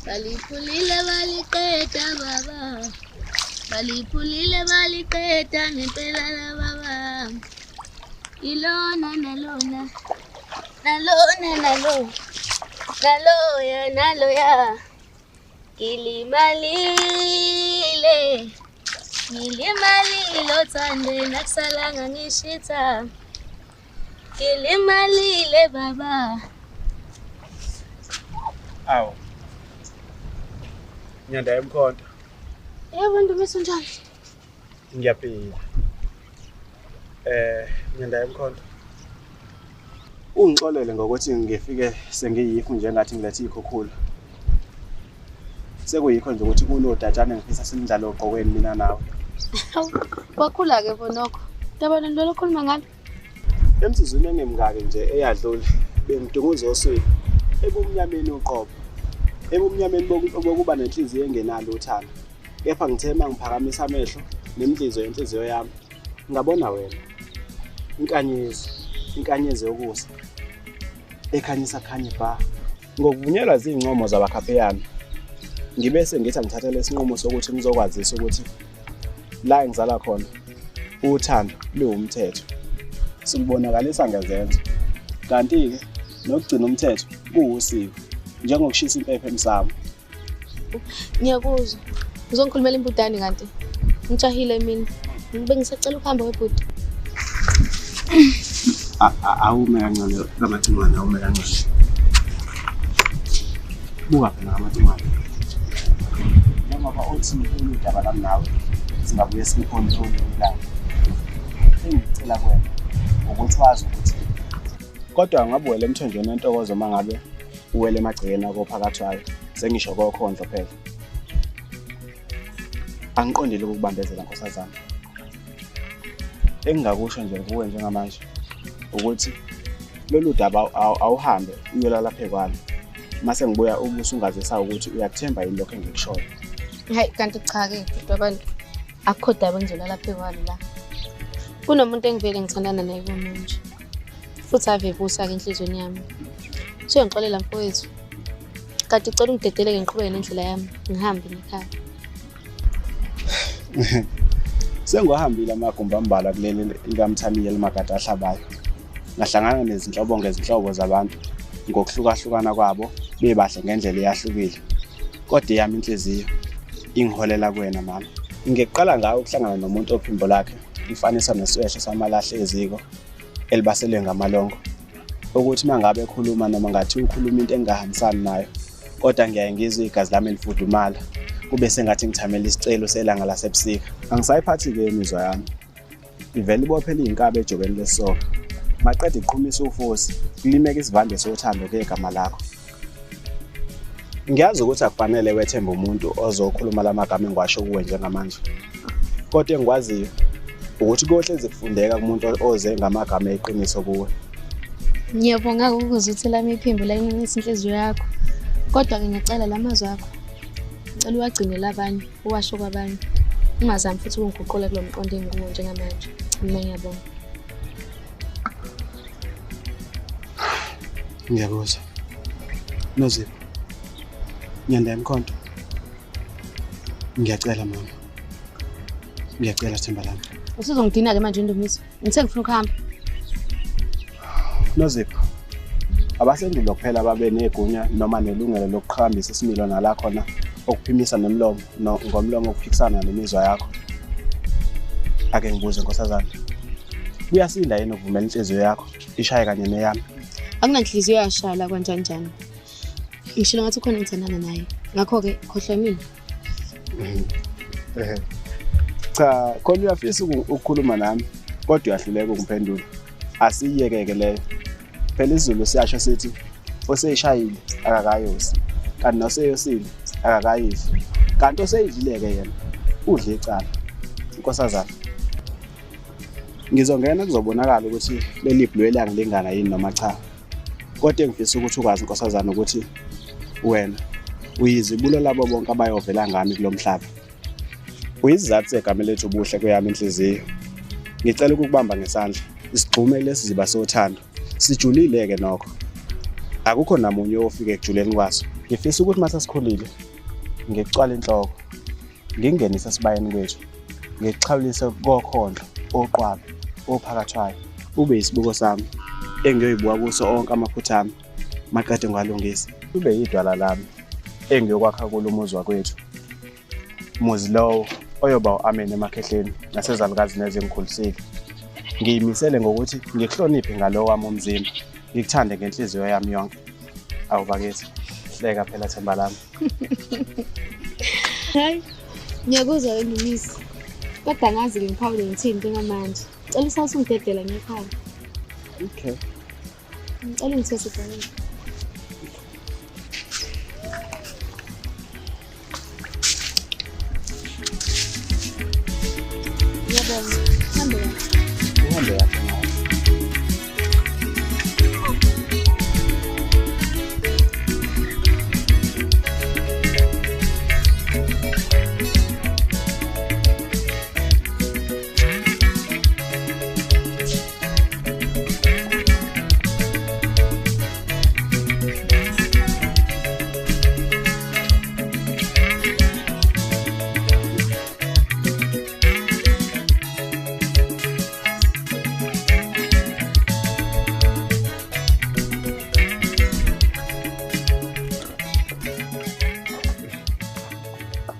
Baliphulile baliqeda baba. Baliphulile baliqeda ngempela la baba. Ilona nalona. Nalona nalo. Naloya naloya. Ngilimalile. Ngilimalile othandweni akusalanga ngishitha. Ngilimalile baba. Awu. Nyanda yemkhonto. Yebo Ndumiso unjani? Ngiyaphila. Nyanda yemkhonto. Ungixolele ngokuthi ngifike sengiyifu njengathi ngilethe ikhukhula. Sekuyikho nje ukuthi kunodatshana engifisa simdlale ogqokweni mina nawe. Kwakhula-ke bonokho. Daba lento lokhuluma ngalo. Emzuzwini engemngaki nje eyadlule bengidunguza oswini ebumnyameni uqobo. Ebumnyameni bokuba nenhliziyo engenalo uthando. Kepha ngithe uma ngiphakamisa amehlo nemidlizo yenhliziyo yami ngabona wena. Inkanyezi, inkanyezi yokusa ekhanyisa khanye bha. Ngokuvunyelwa zincomo zabakhapheyami ngibe sengithi angithathele isinqumo sokuthi ngizokwazisa ukuthi la engizala khona uthando luwumthetho. Sikubonakalisa ngezenzo. Kanti-ke nokugcina umthetho kuwusiko njengokushisa impepho emsamo. Ngiyakuzwa. Uzongikhulumela imbudane kanti. Ngijahile mina. Ngibe ngisacela ukuhamba webhuti. Awume kancane kaMacingwane, awume kancane. Buka phela kaMacingwane. Njengoba uthi lolu daba lami nawe singabuye silukhonze olunye ilanga. Engikucela kuwena ukuthi wazi ukuthi kodwa ngabe uwele emthonjeni wentokozo uma ngabe uwele emagcekeni akho phakathi wayo, sengisho kokhondlo phela. Angiqondile ukukubambezela nkosazana. Engingakusho nje kuwe njengamanje ukuthi lolu daba awuhambe uyolala phezu kwalo. Mase ngibuya ubuso ungazisa ukuthi uyakuthemba yini lokho engikushoyo. Hayi kanti cha-ke bhuti wabantu. Akukho daba engizolala phezu kwalo la. Kunomuntu engivele ngithandana naye kumanje. Futhi ave ebusa-ke enhliziyweni yami. Usuyongixolela mfowethu. Kanti ucela ungidedeleke ngiqhubeke nendlela yami, ngihambe ngekhaya. Sengiwahambile amagumbi ambalwa kuleli likaMthaniya elimagada ahlabayo. Ngahlangana nezinhlobo ngezinhlobo zabantu ngokuhlukahlukana kwabo bebahle ngendlela eyahlukile. Kodwa eyami inhliziyo ingiholela kuwena mama. Ngiqala ngawe ukuhlangana nomuntu ophimbo lakhe lifaniswa nesweshe samalahle eziko elibaselwe ngamalongo. Ukuthi uma ngabe ekhuluma noma ngathi ukhuluma into engingahambisani nayo, kodwa ngiyaye ngizwe igazi lami lifudumala kube sengathi ngithamela isicelo selanga lasebusika. Angisayiphathi-ke imizwa yami, ivele ibophele iy'nkabi ejokeni lesoka. Maqeda iqhumisa ufosi, kulimeke isivande sothando kegama lakho. Ngiyazi ukuthi akufanele wethembe umuntu ozokhuluma la magama engiwasho kuwe njengamanje. Kodwa engikwaziyo ukuthi kuyohlezi kufundeka kumuntu oze ngamagama eqiniso kuwe. Ngiyabonga ukuzwa ukuthi lami iphimbo layincisa inhliziyo yakho. Kodwa-ke ngiyacela la mazwi akho. Ngicela uwagcinele abanye, uwasho kwabanye. Ungazami futhi ukungiguqula kulo mqondo engikuwo njengamanje. Mina ngiyabonga. Ngiyakuzwa. Nozipho. Nyanda yemkhonto. Ngiyacela mama. Ngiyacela themba lami. Usuzongidina-ke manje Ndumiso. Ngithe ngifuna ukuhamba. Nozipho. Abasendulo kuphela babe negunya noma nelungelo lokuqhakambisa isimilo nala khona okuphimisa nemlomo ngomlomo okuphikisana nemizwa yakho. Ake ngibuze nkosazana. Kuyasinda yini ukuvumela inhliziyo yakho ishaye kanye neyami? Akunanhliziyo yashaya la kwanjani njani. Ngishilo ngathi ukhona engithandana naye. Ngakho-ke khohlwa mina. Cha, khona uyafisa ukukhuluma nami kodwa uyahluleka ukungiphendula. Asiyiyeke-ke leyo. Phela isiZulu siyasho sithi oseyishayile akakayosi, kanti noseyosile akakayidli. Kanti oseyidlile-ke yena udle icala. Nkosazana, ngizongena kuzobonakala ukuthi leli bhulwe liyangilingana yini noma cha. Kodwa engifisa ukuthi ukwazi nkosazana ukuthi wena uyizibulo labo bonke abayovela ngami kulo mhlaba. Uyisizathu segama lethu ubuhle kweyami inhliziyo. Ngicela ukukubamba ngesandla, sigxume kulesi siziba sothando. Sijulile-ke nokho. Akukho namunye ofike ekujuleni kwaso Ngifisa ukuthi mase sikhulile ngikucwale inhloko, ngingenise esibayeni kwethu, ngikuxhawulise kokhondlo, oqwabe, ophakathwayo, ube yisibuko sami engiyoyibuka kuso onke amaphutha ami maqede ngiwalungise. Ube yidwala lami engiyokwakha kulo umuzi wakwethu. Umuzi lowo oyoba u-amen emakhehleni nasezalukazini ezingikhulisile. Ngiyimisele ngokuthi ngikuhloniphe ngalowo wami umzimba, ngikuthande ngenhliziyo yami yonke. Awu bakithi, hleka phela themba lami. Hayi, ngiyakuzwa ke Ndumiso. Kodwa angazi-ke ngiphawule ngithini njengamanje. Ngicela usase ungidedela ngekhaya. Okay. Ngicela ungithwese ibhakede. Ngiyabonga. Hambe kahle. Uhambe kahle nawe.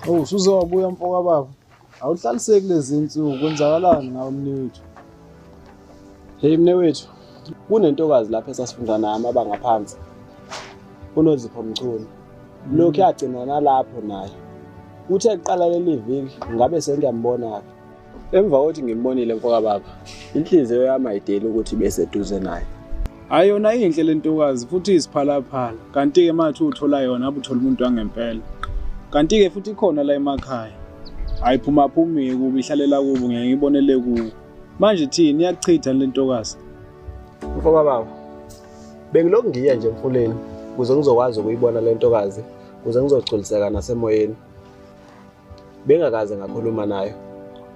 Oh, usuze wabuya mfoka baba. Awuhlaliseki lezi insuku, kwenzakalani ngawe mnewethu? Hey mnewethu, kunentokazi lapha esasifunda nayo amabanga phansi. UNozipho Mchunu. Lokhu yagcina nalapho naye. Uthe kuqala leli viki ngabe sengiyambona-ke. Emva kokuthi ngimbonile mfoka baba, inhliziyo yami ayideli ukuthi ibe seduze naye. Hayi yona inhle le ntokazi futhi iyisiphalaphala. Kanti-ke manje uthola yona abe uthola umuntu wangempela. Kanti-ke futhi ikhona la emakhaya. Ayiphumaphumi kubi, ihlalela kubo, ngeke ngibonele kuwo. Manje thini iyakuchitha le ntokazi? Mfoka baba, bengilokhu ngiya nje emfuleni ukuze ngizokwazi ukuyibona le ntokazi, ukuze ngizogculiseka nasemoyeni. Bengakaze ngakhuluma nayo.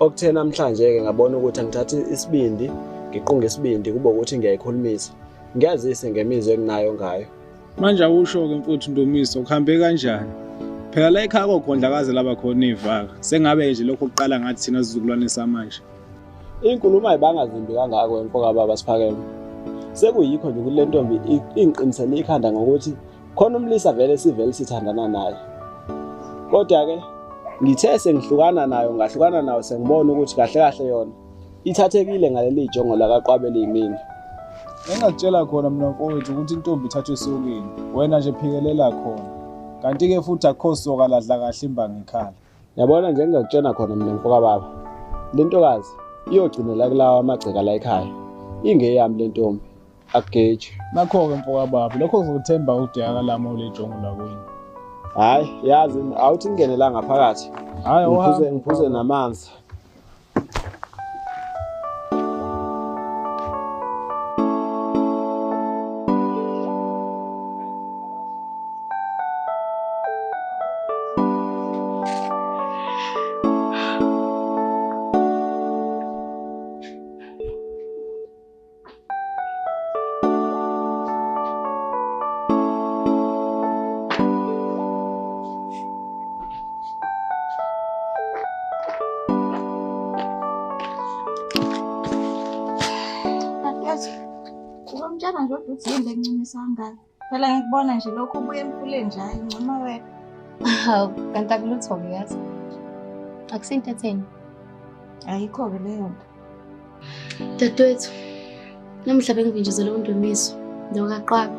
Okuthe namhlanje-ke ngabona ukuthi angithathe isibindi, ngiqunge isibindi kube ukuthi ngiyayikhulumisa. Ngiyazise ngemizwa enginayo ngayo. Manje awusho-ke mfowethu Ndumiso, kuhambe kanjani? Phela la ekhaya kokhondla kaze laba khona ivaka. Sengabe nje lokho kuqala ngathi thina sizukulwane samanje. Inkulumo ayibanga zimbi kangako mfoka baba Siphakeme. Sekuyikho nje ukuthi le ntombi ingiqinisele ikhanda ngokuthi khona umlisa vele sivele sithandana naye. Kodwa-ke ngithe sengihlukana nayo, ngahlukana nayo sengibona ukuthi kahle kahle yona ithathekile ngaleli jongo lakaqwabe liyimina. Engakutshela khona mina mfowethu ukuthi intombi ithathwe esokeni. Wena nje phikelela khona. Kanti-ke futhi akukho soka ladla kahle imbangi ikhala. Yabona nje engingakutshela khona mina mfoka baba. Le ntokazi iyogcinela kulawa amagceka la ekhaya. Ingeyami le ntombi. Akugeji. Nakho-ke mfoka baba, lokho kuzokuthemba udiyaka lami olejongo lakwenu. Hhayi, yazi awuthi ngingene la ngaphakathi. Hhayi, Ngiphuze ngiphuze namanzi. Dadewethu, uzomtshela nje ukuthi yini le ncumisa kangaka. Phela ngikubona nje lokhu ubuya emfuleni nje, hhayi ncuma wena. Hawu, kanti akulutho-ke yazi. Akusinto etheni. Ayikho-ke leyo nto. Dadewethu, namuhla bengivinjezelwe uNdumiso, nokaqwabe.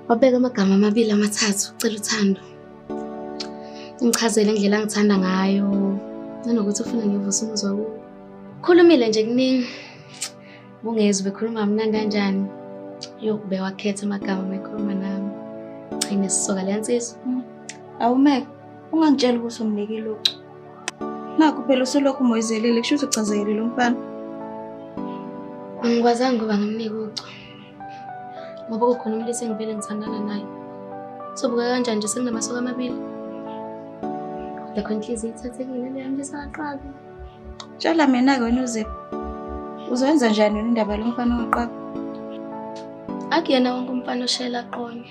Wabeka amagama amabili amathathu, ucela uthando. Ngichazele indlela angithanda ngayo, nanokuthi ufuna ngivuse umuzi wakubo. Khulumile nje kuningi. Bungezwe bekhuluma kamnandi kanjani. Yokube wakhetha amagama uma ekhuluma nami. Cha inesisoka leya nsizwa. Awumeke, ungangitsheli ukuthi umnikile ucu. Nakhu phela usulokhu umoyizelile, kusho ukuthi uchazekile lo mfana. Angikwazanga ngoba ngimnike ucu. Ngoba kukhona umlisa engivele ngithandana naye. Sobuka kanjani nje senginamasoka amabili? Kodwa khona inhliziyo ithathekile leya mlisa kaqabe. Tshela mina-ke wena uZipho. Uzoyenza njani wena indaba lo mfana waqaba? Akuyena wonke umfana oshela aqonywe.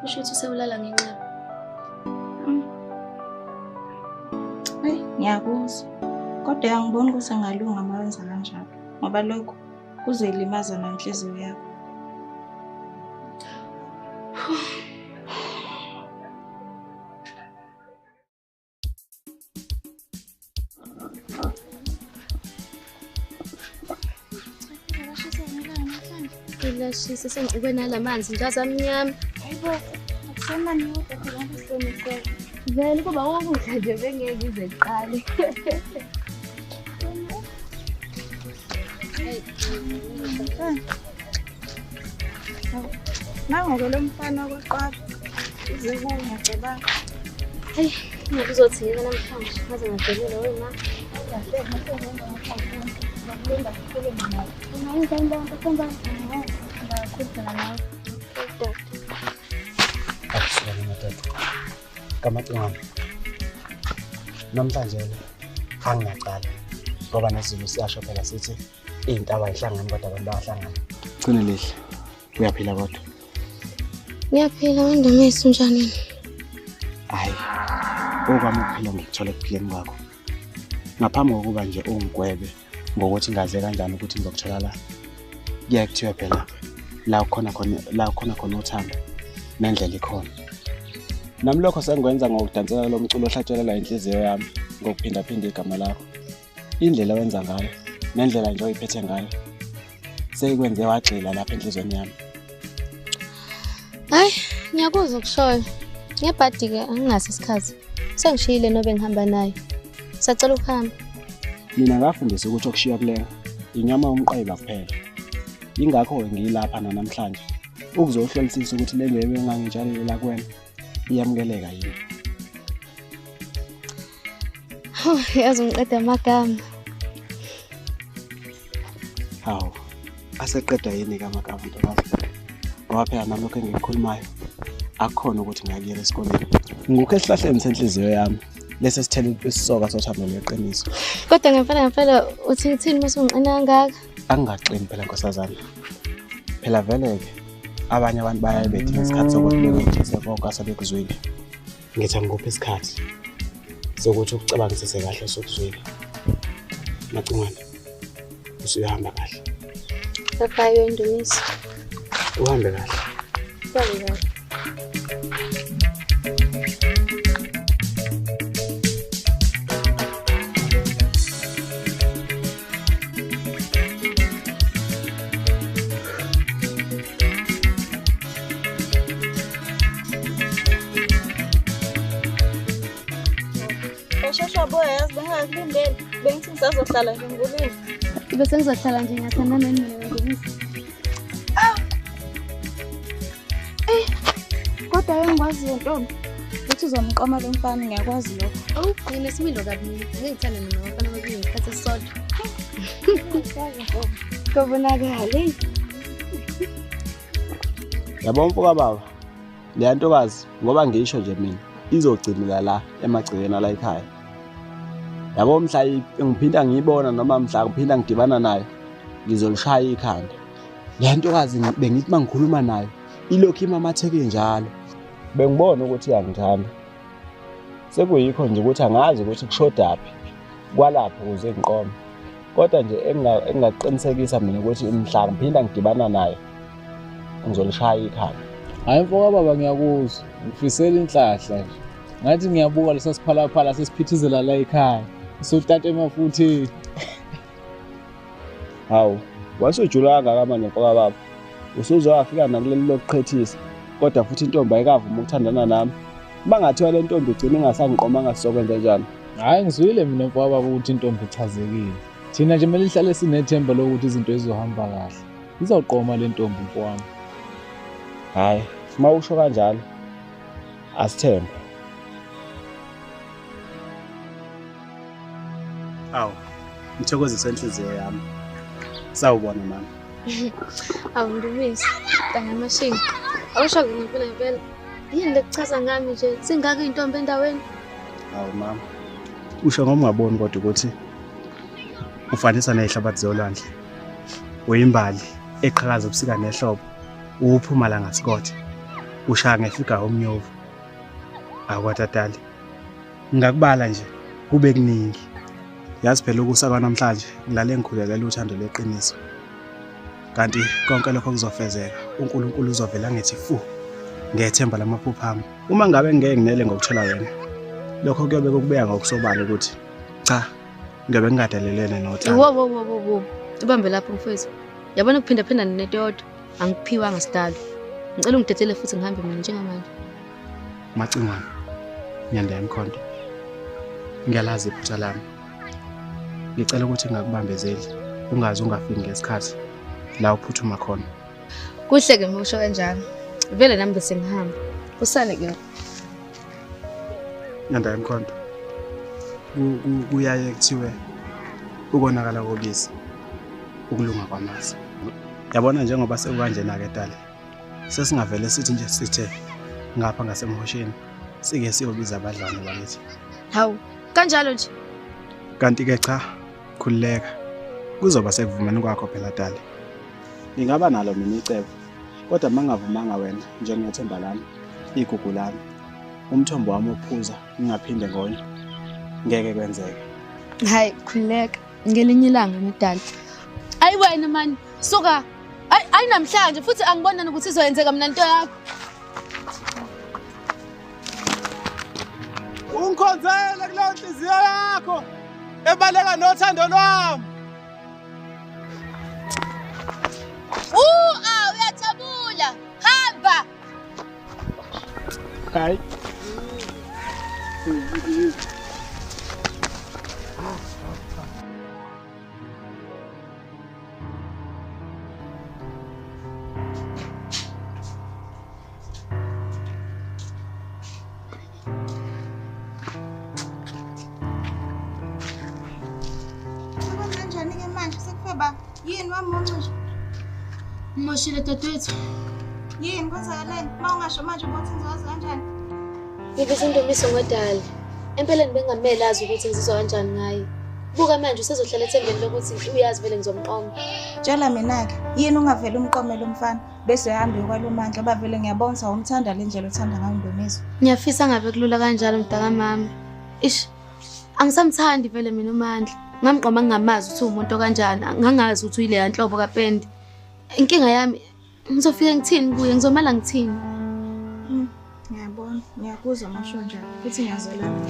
Kusho ukuthi usewulala ngenxeba. Hayi, ngiyakuzwa. Kodwa angiboni ukuthi angalunga uma wenza kanjalo, ngoba lokho kuzoyilimaza nenhliziyo yakho. Lashisa sengixube nalamanzi nje azamnyama. Hayibo, akusemani yodwa phela ngisomisela. Vele kuba ukudla nje bengeke ize iqale. Nangoke lo mfana okokuqala uze kungacabanga. Hayi, ngizothini namhlanje ngaze ngadelela wena. Akusona madoda. Kamacingwane. Namhlanje anginacala ngoba nesiZulu siyasho phela sithi iy'ntaba ay'hlangani kodwa abantu bayahlangana. Gcine lihle. Uyaphila kodwa? Ngiyaphila wendumisi, unjani? Hhayi, okwami ukuphila ngikuthola ekuphileni kwakho. Ngaphambi kokuba nje ungigwebe ngokuthi ngaze kanjani ukuthi ngizokuthola la, kuyaye kuthiwe phela la kukhona khona uthando nendlela ikhona. Nami lokho sengikwenza ngokudansela lo mculo ohlatshelelwa inhliziyo yami ngokuphindaphinda igama lakho. Indlela owenza ngayo nendlela nje oyiphethe ngayo seyikwenze wagxila lapha enhliziyweni yami. Hayi, ngiyakuzwa okushoyo. Ngebhadi-ke anginaso isikhathi. Sengishiyile nobe ngihamba naye. Sacela ukuhamba. Mina ngafundisa ukuthi okushiya kulenga inyama yomqweba kuphela. Yingakho-ke ngiyilapha nanamhlanje ukuzohlolisisa ukuthi le mbewu engangitshalile la kuwena iyamukeleka yini. Yazi ngiqeda amagama. Hawu, aseqedwa yini-ke amagama ntokazi? Ngoba phela nami lokho engikukhulumayo akukhona ukuthi ngiyakuyela esikoleni. Ngikho esihlahleni senhliziyo yami lesi sithelo isisoka sothando lweqiniso. Kodwa ngempela ngempela uthi ngithini uma usungixina kangaka? Angingaxini phela nkosazana. Phela vele-ke abanye abantu bayaye bedinga isikhathi sokuthi bekwethise konke asebekuzwile. Ngithi angikuphi isikhathi sokuthi ukucabangisise kahle osukuzwile. Macingwane, usuyahamba kahle. Bye-bye Ndumiso. Uhambe kahle. Uhambe kahle. Bengithi ngisazohlala nje ngolini. Bese ngizohlala nje ngiyathandana nani mina Ndumiso. Eh, kodwa engikwaziyo ntombi ukuthi uzomqoma lo mfana, ngiyakwazi lokho. Awu, nginesimilo kabi mina. Ngeke ngithande mina abafana ababili ngesikhathi esisodwa. Kobonakale. Yabo mfo kababa, leya ntokazi ngoba ngisho nje mina izogcinela la emagcekeni ala ekhaya. Yabo mhla ngiphinda ngiyibona noma mhla ngiphinda ngidibana nayo ngizolishaya ikhanda. Le ntokazi bengithi mangikhuluma nayo ilokhu imamatheke njalo. Bengibona ukuthi iyangithanda. Sekuyikho nje ukuthi angazi ukuthi kushodaphi kwalapho ukuze ngiqome. Kodwa nje engingaqinisekisa mina ukuthi mhla ngiphinda ngidibana nayo ngizolishaya ikhanda. Hayi mfo kababa, ngiyakuzwa. Ngifisela inhlahla nje. Ngathi ngiyabuka lesa siphalaphala sesiphithizela la ekhaya. Usutata emafutheni. Hawu, wasujula kangaka manje mfo kababa. Usuze wafika nakuleli lokuqhethisa. Kodwa futhi intombi ayikavuma ukuthandana nami. Bangathiwa le ntombi igcina ingasangiqomanga sizokwenza njani? Hayi, ngizwile mina mfo kababa ukuthi intombi ichazekile. Thina nje kumele ihlale sinethemba lokuthi izinto zizohamba kahle. Izawuqoma le ntombi mfo wami. Hayi, uma usho kanjalo asithembe. Awu, ngithokozise inhliziyo yami. Sawubona mama. Awu Ndumiso, ntanga mashinga. Awusho ngempela ngempela. Yini lekuchaza ngami nje? Singaka intombi endaweni? Awu mama. Usho ngoba ungaboni kodwa ukuthi ufanisa nezihlabathi zolwandle. Uyimbali eqhakaza ubusika nehlobo. Uphuma la ngasikothe. Ushaya ngefika umnyovu. Akwatatali. Ngingakubala nje kube kuningi. Yazi phela ukusaka namhlanje ngilale ngikhulelela uthando lweqiniso. Kanti konke lokho kuzofezeka. uNkulunkulu uzovela ngithi fu ngethemba lamaphupho ami. Uma ngabe ngeke nginele ngokuthola wena, lokho kuyobe kukubeka ngokusobala ukuthi cha, ngiyobe ngingadalelene nothando. Wo wo wo wo wo. Ubambe lapho mfowethu. Yabona ukuphinda phinda nento yodwa. Angiphiwanga sidalo. Ngicela ungidedele futhi ngihambe mina njengamanje. Macingwane, Nyanda yemkhonto. Ngiyalazi iphutha lami. Ngicela ukuthi ngingakubambezeli, ungaze ungafiki ngesikhathi la uphuthuma khona. Kuhle ke musho kanjalo. Vele nami bese ngihamba. Usale ke. Nyanda yemkhonto. Kuyaye kuthiwe ukonakala kobisi ukulunga kwamasi. Yabona njengoba sekukanjena ke dali. Sesingavele sithi nje sithe ngapha ngasemhosheni sike siyobiza abadlane bakithi. Hawu, kanjalo nje. Kanti ke cha, khululeka. Kuzoba sekuvumeni kwakho phela dali. Ngingaba nalo mina icebo, kodwa mangavumanga wena njengethemba lami, igugu lami, umthombo wami ophuza ngingaphinde ngonye, ngeke kwenzeke. Hayi, khululeka. Ngelinye ilanga medali. Ayi wena man, suka. Ayi namhlanje futhi angibonani ukuthi izoyenzeka mina into yakho. Ungikhonzele kuleyo nhliziyo yakho ebaleka nothando lwami. Uyajabula. Hamba. Hayi. Kanjani-ke manje sekufeba yini wamuncu nje? Moshile dadewethu. Yini kwenzakaleni? Uma ungasho manje ubothi ngizowazi kanjani? Ngibiza uNdumiso ngodali. Empeleni bengamele azi ukuthi ngizizwa kanjani ngaye. Buka manje usezohlala ethembeni lokuthi uyazi vele ngizomqoma. Tshela mina-ke, yini ungavele umqomele umfana bese uhambe kwalomandla ngoba vele ngiyabona ukuthi awumthanda le ndlela othanda ngayo uNdumiso. Ngiyafisa ngabe kulula kanjalo mntakamama. Ish, angisamthandi vele mina uMandla. Ngamqoma ngingamazi ukuthi uwumuntu kanjani, ngangazi ukuthi uyileya nhlobo kapendi. Inkinga yami ngizofika ngithini kuye, ngizomala ngithini? Ngiyabona, ngiyakuzwa masho njalo futhi ngiyazwelana.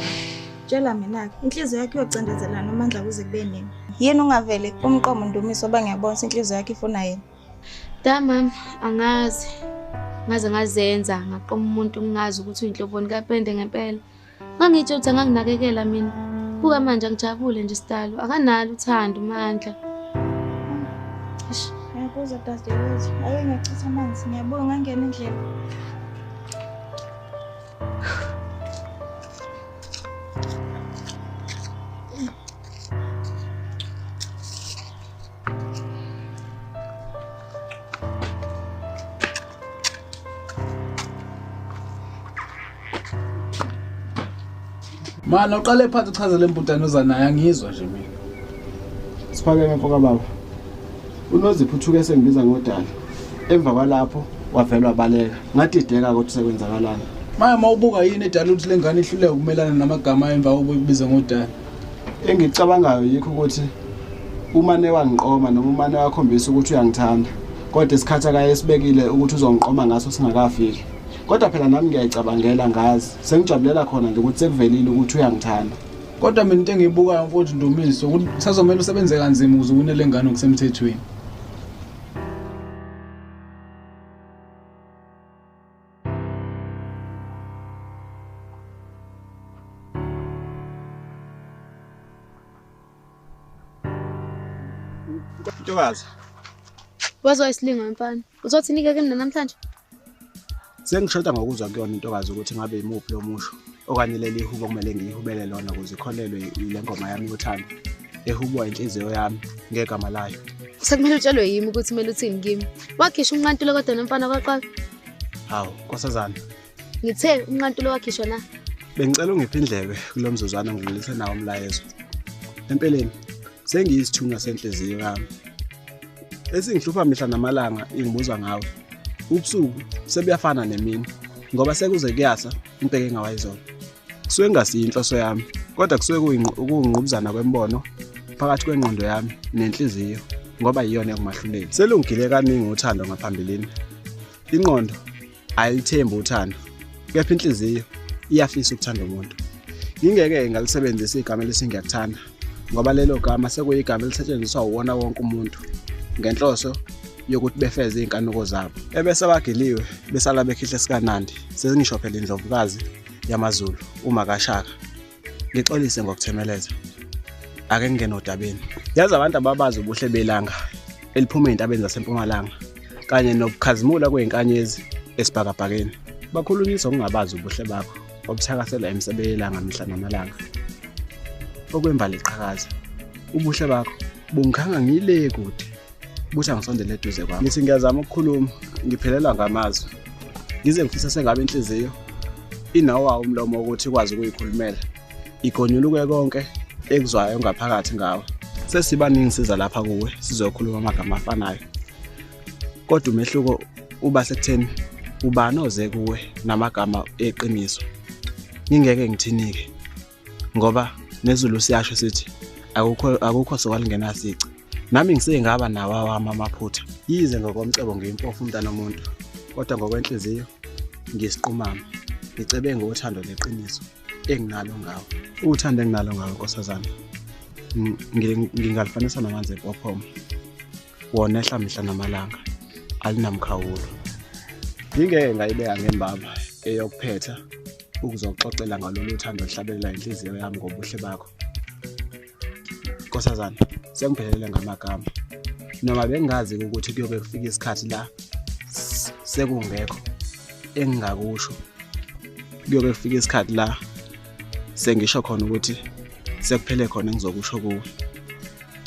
Tshela mina-ke, inhliziyo yakho iyocindezelana uMandla kuze kube nini? Yini ungavele umqomo uNdumiso ngoba ngiyabona ukuthi inhliziyo yakho ifuna yena. Da mama, angazi. Ngaze ngazenza, ngaqoma umuntu ngingazi ukuthi uyinhloboni kapende ngempela. Ngangitsho ukuthi anganginakekela mina. Buka manje angijabule nje sidalo, akanalo uthando uMandla. Eish. Ngiyakuzwa dadewethu. Ake ngiyachitha amanzi, ngiyabonga ngangena endlela. Mana uqale phansi uchazele imputane oza naye angizwa nje mina. Siphakeme mfoka baba. uNozipho uthuke sengibiza ngodali. Emva kwalapho wavela wabaleka. Ngadideka ukuthi sekwenzakalani. Manje mawubuka yini edala ukuthi lengane ihluleke ukumelana namagama emva kokubiza ngodali? Engicabangayo yikho ukuthi umane wangiqoma noma umane wakhombisa ukuthi uyangithanda. Kodwa isikhathi akayesibekile ukuthi uzongiqoma ngaso singakafiki. Kodwa phela nami ngiyayicabangela ngazi. Sengijabulela khona nje ukuthi sekuvelile ukuthi uyangithanda. Kodwa mina into engiyibukayo mfowethu Ndumiso ukuthi kusazomela usebenze kanzima ukuze unele ngane ngokusemthethweni. Ntokazi. Wazwa isilingo mfana. Uzothini-ke kimi namhlanje? Sengishoda ngokuzwa kuyona intokazi ukuthi ngabe imuphi lo musho okanye leli hubo kumele ngiyihubele lona ukuze ikholelwe ile ngoma yami yothando ehubwa inhliziyo yami ngegama layo. Sekumele utshelwe yimi ukuthi kumele uthini kimi. Wakhishwa umnqantulo kodwa nomfana kwaqala. Hawu, nkosazana. Ngithe umnqantulo wakhishwa na? Bengicela ungiphe indlebe kulo mzuzwana ngidlulise nawo umlayezo. Empeleni sengiyisithunywa senhliziyo yami. Esingihlupha mihla namalanga ingibuza ngawe. Ubusuku sebuyafana nemini. Ngoba sekuze kuyasa impeke engawayizolo. Kusuke kungasiyo inhloso yami, kodwa kusuke kuwungqubuzana kwembono phakathi kwengqondo yami nenhliziyo, ngoba iyona engumahluleli. Selungile kaningi uthando ngaphambilini. Ingqondo ayilithembi uthando, kepha inhliziyo iyafisa ukuthanda umuntu. Ngingeke ngalisebenzisa igama elithi ngiyakuthanda, ngoba lelo gama sekuyigama elisetshenziswa uwona wonke umuntu ngenhloso yokuthi befeze iy'nkanuko zabo. Ebese bagiliwe besala bekhihle sikanandi, sengisho phela indlovukazi yamaZulu uma kaShaka. Ngixolise ngokuthemeleza. Ake ngingene odabeni. Yazi abantu ababazi ubuhle belanga eliphuma ey'ntabeni zasempumalanga kanye nokukhazimula kwey'nkanyezi esibhakabhakeni. Bakhulunyiswa ukungabazi ubuhle bakho obuthakasela emisebe yelanga mihla namalanga. Okwembali iqhakaza. Ubuhle bakho bungikhanga ngile kude. Buthi angisondele eduze kwakho. Ngithi ngiyazama ukukhuluma, ngiphelelwa ngamazwi. Ngize ngifisa sengabe inhliziyo inawo umlomo ukuthi ikwazi ukuyikhulumela. Igonyuluke konke ekuzwayo ngaphakathi ngawe. Sesibaningi siza lapha kuwe sizokhuluma amagama afanayo. Kodwa umehluko uba sekutheni ubani oze kuwe namagama eqiniso. Ngingeke ngithinike ngoba nezulu siyasho sithi akukho sokwalingena sici. Nami ngisengaba nawo awami amaphutha. Yize ngokomcebo ngiyimpofu umntana womuntu, kodwa ngokwenhliziyo ngisiqumama. Ngicebe ngothando leqiniso enginalo ngawe. Uthando enginalo ngawe nkosazana, ngingalifanisa namanzi empophoma. Wona ehla mihla namalanga, alinamkhawulo. Ngingeke ngayibeka ngembaba eyokuphetha ukuzoxoxela ngalolu thando oluhlabelela inhliziyo yami ngobuhle bakho. Nkosazana, sengiphelele ngamagama. Noma bengingazi ukuthi kuyobe kufika isikhathi la sekungekho engingakusho. Kuyobe kufika isikhathi la sengisho khona ukuthi sekuphele khona engizokusho kuwe.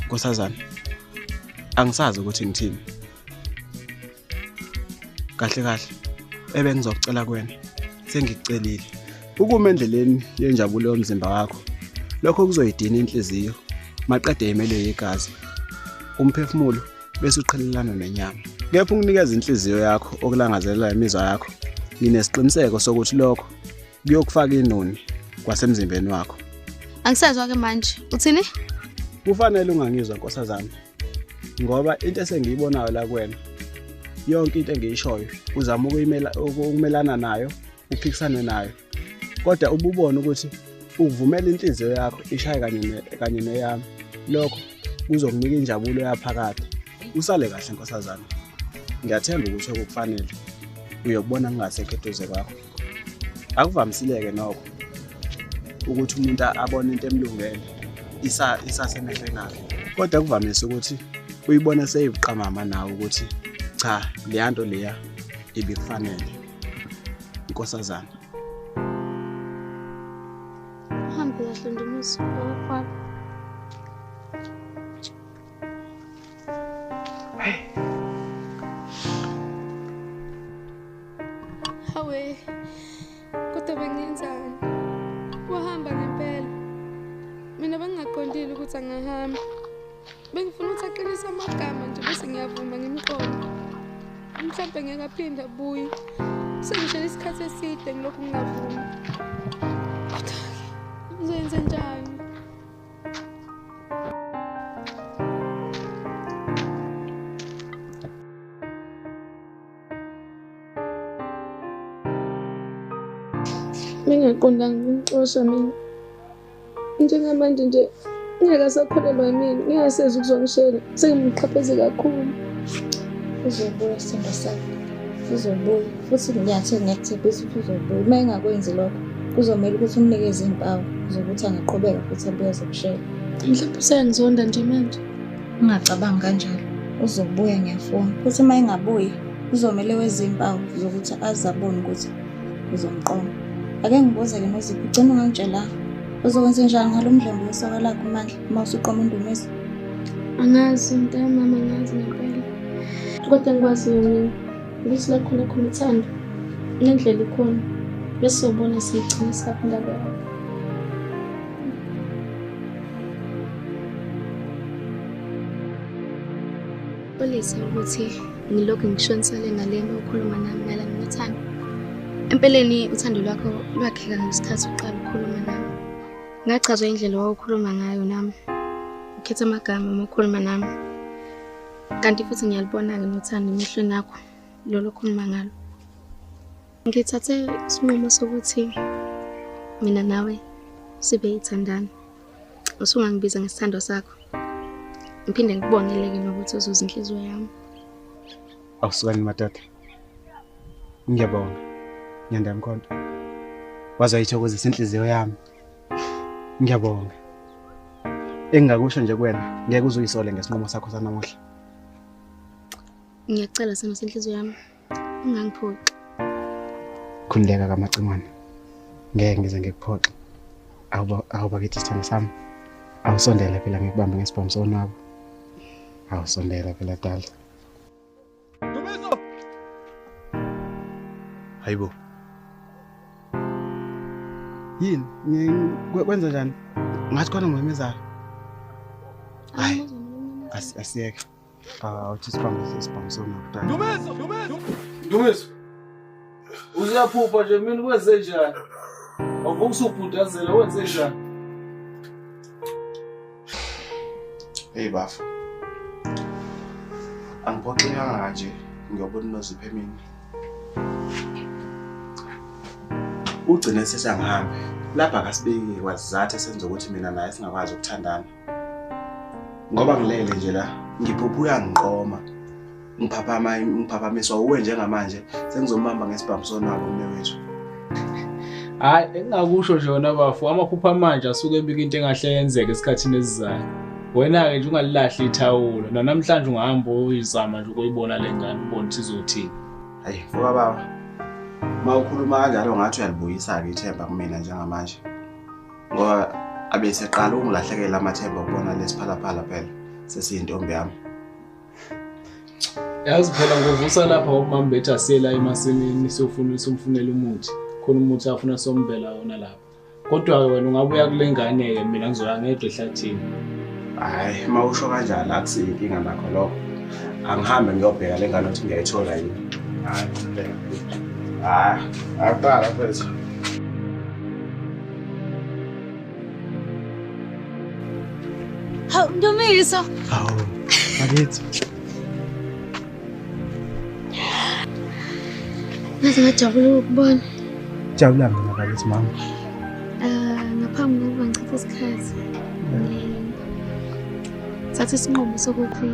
Nkosazana, angisazi ukuthi ngithini. Kahle kahle ebengizokucela kuwena sengikucelile. Ukuma endleleni yenjabulo yomzimba wakho, lokho kuzoyidina inhliziyo maqede imele yegazi, umphefumulo bese uqhelelana nenyama. Kepha ukunikeza inhliziyo yakho okulangazelela imizwa yakho, nginesiqiniseko sokuthi lokho kuyokufaka inoni kwasemzimbeni wakho. Angisazwa ke manje. Uthini? Kufanele ungangizwa nkosazana, ngoba into esengiyibonayo la kuwena, yonke into engiyishoyo uzama ukumelana nayo, uphikisane nayo. Kodwa ububone ukuthi ukuvumela inhliziyo yakho ishaye kanye neyami, lokho kuzokunika injabulo yaphakade. Usale kahle nkosazana. Ngiyathemba ukuthi okukufanele uyokubona ngingasekho eduze kwakho. Akuvamisileke nokho ukuthi umuntu abone into emlungele isasemehlweni akhe. Kodwa kuvamise ukuthi uyibone seyibuqamama nawe ukuthi cha, leya nto leya ibikufanele. Nkosazana. Uhambe kahle Ndumiso, okwakho. Hawe, kodwa bengiyenzani? Wahamba ngempela. Mina bengingaqondile ukuthi angahamba. Bengifuna ukuthi aqinise amagama nje bese ngiyavuma ngimqonde. Mhlawumbe ngeke aphinde abuye. Sengishele isikhathi eside ngilokhu ngingavumi. Kodwa-ke ngizoyenza njani? Bengingaqondanga ukumxosha mina. Njengamanje nje ngeke asakholelwa yimina, ngeke aseze ukuzongishela. Sengimxhaphaze kakhulu. Uzobuya sithandwa sami. Uzobuya. Futhi ngiyathembisa ukuthi uzobuya. Uma engakwenzi lokho, kuzomele ukuthi umnikeze iy'mpawu zokuthi angaqhubeka futhi abuye azokushela. Mhlawumbe useyangizonda nje manje. Ungacabangi kanjalo. Uzobuya ngiyafunga. Futhi uma engabuyi, kuzomele wenze iy'mpawu zokuthi aze abone ukuthi uzomqoma. Ake ngibuze-ke Nozipho, ugcine ungangitshelanga. Uzokwenza njani ngalo mdlwembe wesoka lakho Mandla uma usuqoma uNdumiso? Angazi mntakamama, angazi ngempela. Kodwa engikwaziyo mina ukuthi la khona khona uthando nendlela ikhona. Bese sobona siyigcina saphi indaba yakho. Xolisa ukuthi ngilokhu ngishonisele nalena okhuluma nami mayelana nothando. Empeleni uthando lwakho lwakheka ngesikhathi uqala ukukhuluma nami. Ngachazwa indlela owawukhuluma ngayo nami. Ukhetha amagama uma ukhuluma nami. Kanti futhi ngiyalibona-ke nothando emehlweni akho lolo okhuluma ngalo. Ngithathe isinqumo sokuthi mina nawe sibe yithandana. Usungangibiza ngesithando sakho. Ngiphinde ngikubonele-ke nokuthi uzuze inhliziyo yami. Awusukani madoda. Ngiyabonga. Nyanda Mkhonto. Wazoyithokozisa inhliziyo yami. Ngiyabonga. Engingakusho nje kuwena, ngeke uzuyisole ngesinqumo sakho sanamuhla. Ngiyacela simo senhliziyo yami. Ungangiphoxi. Khululeka kaMacingwane. Ngeke ngize ngikuphoxe. Awuba kithi sithando sami. Awusondele phela ngikubambe ngesibhamu sonwabo. Awusondela phela dala. Dumiso! Hayibo. Yini? Kwenza njani? Ngathi khona ngimemezayo. Hayi. Asiyeke. Awuthi isibhamu sonwabo dala. Dumiso! Dumiso! Dumiso! Uyaphupha nje mina wenze njani? Awuvuka usubhudazela wenze njani? Hey bafo. Angiphoxekanga kanje ngiyobona uNozipho emini. Ugcine sesangihambe. Lapha akasibeki kwazathu esenza ukuthi mina naye singakwazi ukuthandana. Ngoba ngilele nje la, ngiphupha uyangiqoma. Ngiphaphamiswa uwe njengamanje sengizombamba ngesibhamu sonwabo umnewethu. Hayi, engingakusho nje wena bafo, amaphupho manje asuke ebika into engahle yenzeke esikhathini esizayo. Wena-ke nje ungalilahli ithawula. Namhlanje ungahamba uyizama nje ukuyibona le ngane ubone ukuthi izothini. Hayi, mfoka baba. Uma ukhuluma kanjalo ngathi uyalibuyisa-ke ithemba kumina njengamanje. Ngoba abeseqala ukungilahlekela amathemba ukubona lesiphalaphala phela sesiyintombi yami. Yazi phela ngovusa lapha ngoba bethi asiyela emasimini siyofuna somfunela umuthi. Khona umuthi afuna sombela wona lapha. Kodwa-ke wena ungabuya kule ngane-ke mina ngizoya ngedwa ehlathini. Hayi, uma usho kanjalo akusiyo inkinga nakho lokho. Angihambe ngiyobheka le ngane ukuthi ngiyayithola yini. Hayi, hayi, akuqala mfethu. Hawu, Ndumiso. Hawu, bakithi. Ngaze ngajabula ukukubona. Jabula mina bakithi mama. Ngaphambi kokuba ngichithe isikhathi, thatha isinqumo sokuthi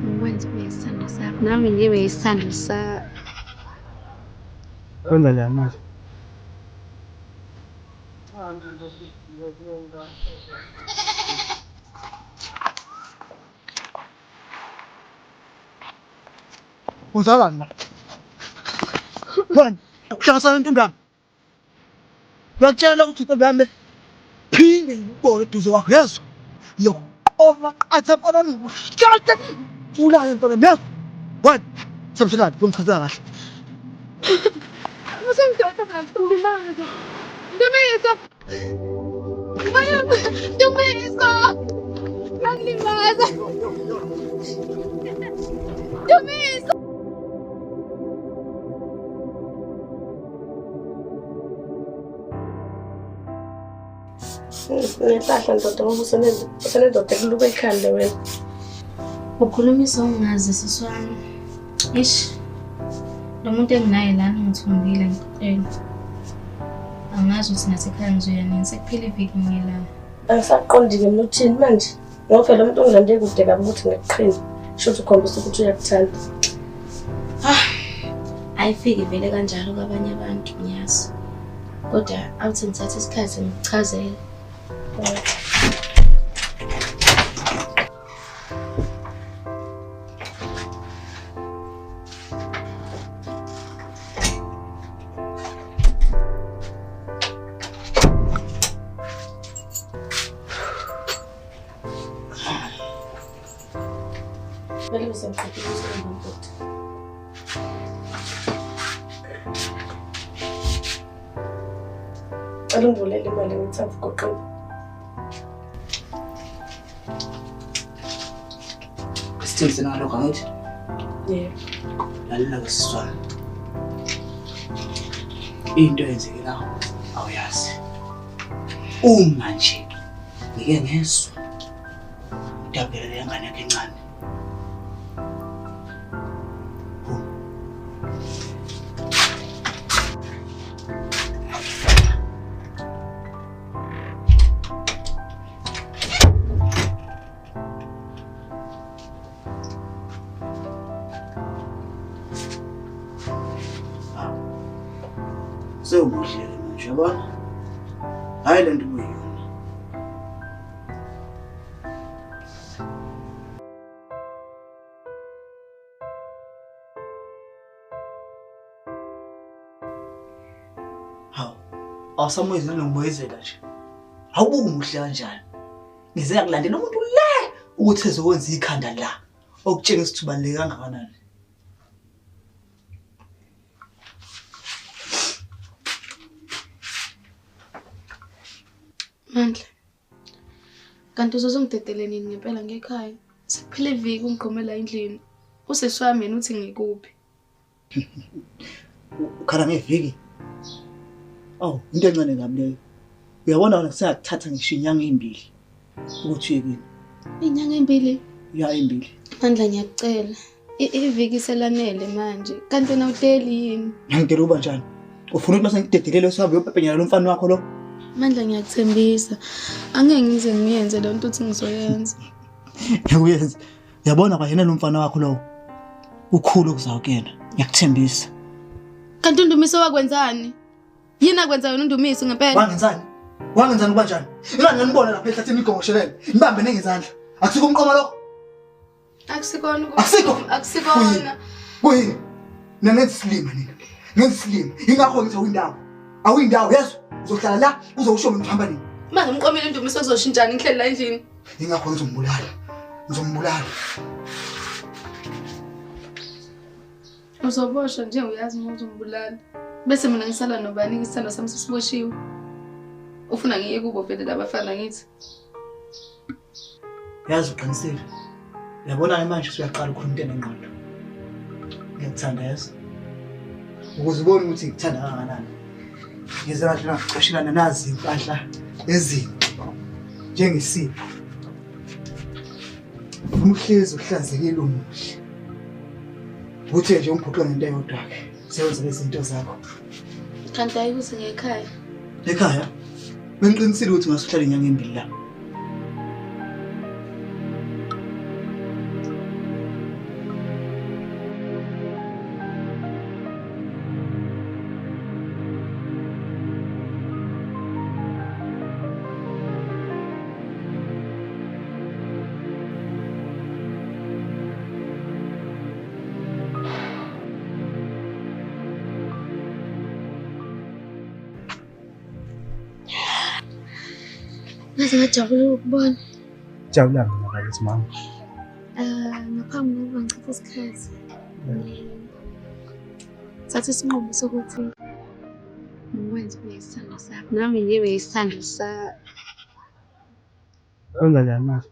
ngikwenze ube isithando sakho. Nami ngibe isithando sakho. Kwenza njani manje? Uzalani la? Wena, uhlangana nentombi yami. Ngiyakutshela ukuthi intombi yami phinde ngikubone eduze kwakho, yezwa? Ngiyokuqoma qatha mfana ngikushate ulale mfana yezwa? Wena, samshelani, uzongichazela kahle. Usengidonsa ngakulimaza. Ndumiso! Ndumiso! Angilimaza. Ndumiso! Ngenhlahla ndoda ngoba usenendoda ekuluka ekhanda wena. Ukhulumisa ungazi sisi wami. Eish. Lo muntu enginaye lana ungithumbile ngicela. Angazi ukuthi nasekhaya ngizoya nini, sekuphele iviki ngilana. Angisaqondi-ke mina uthini manje. Ngoba phela umuntu ongilande kude kabi ukuthi ngikuqhine. Shuthi ukhombisa ukuthi uyakuthanda. Ah, ayifiki vele kanjalo kwabanye abantu ngiyazi. Kodwa awuthi ngithathe isikhathi ngikuchazele. Vele usemqedile usebenza ndoda. Cela ungivulele imali ngithathe ugoqile. Sithembisene ngalokho angithi? Yebo. Lalela-ke sisi wami. Into eyenzeke la awuyazi. Uma nje ngike ngezwa udabukela le ngane yakhe encane. Sewumuhle manje yabona? Hayi le nto ubuyiyona. Hawu, awusamoyizeli nokumoyizela nje. Awubuki umuhle kanjani? Ngize ngakulandela umuntu le ukuthi ezokwenza ikhanda la okutshengisa ukuthi ubaluleke kangakanani. Mandla, kanti uzozongidedele nini ngempela ngekhaya? Sekuphele iviki ungiqomela endlini. Usesi wami yena uthi ngikuphi? Ukhala ngeviki? Awu, into encane kabi leyo. Uyabona wena sengakuthatha ngisho inyanga ezimbili ukuthi uye kini. Inyanga ezimbili? Ya, ezimbili. Mandla ngiyakucela. Iviki selanele manje. Kanti wena uteli yini? Ngangitela uba njani? Ufuna ukuthi mase ngikudedelele usihambe uyopepenyela lo mfana wakho lo? Mandla ngiyakuthembisa. Angeke ngize ngiyenze le nto uthi ngizoyenza. Ngiyakuyenza. Uyabona kwayena lo mfana wakho lowo. Ukhulu okuzayo kuyena. Ngiyakuthembisa. Kanti uNdumiso wakwenzani? Yini akwenza yona uNdumiso ngempela? Wangenzani? Wangenzani kuba njani? Ingani nganibona lapha ehlathini igongoshelele. Nibambene ngezandla. Akusikho umqoma lokho? Akusikona. Akusikho. Akusikona. Kuyini? Mina ngenza isilima nina. Ngenza isilima. Ingakho ngithi awuyindawo. Awuyindawo yezwa. Uzohlala la uzowusho mina uhamba nini. Manje umqomile uNdumiso uzoshintshana inhlelo la endlini. Ingakho ngizombulala. Ngizombulala. Uzoboshwa nje uyazi uma uzombulala. Bese mina ngisala nobani isithando sami sesiboshiwe. Ufuna ngiye kubo vele labafana ngithi. Yazi uqinisile. Uyabona ke manje usuyaqala ukukhuluma into enengqondo. Ngiyakuthanda yazi. Ukuze ubone ukuthi ngikuthanda kangakanani. Ngize kahle ngicoshelana nazi impahla ezinhle njengesipho. Ufuna uhlezi uhlanzekile umuhle. Uthe nje ungiphuqe ngento eyodwa ke. Sewenza izinto zakho. Kanti ayikuthi ngekhaya. Ekhaya? Bengiqinisile ukuthi ngasuhlala inyanga embili la. Ngaze ngajabula ukubona. Jabula mina bakithi mama. Ngaphambi kokuba ngichithe isikhathi. Thatha isinqumo sokuthi ngikwenze ube isithando sami. Nami ngibe isithando sakho. Wenza njani manje?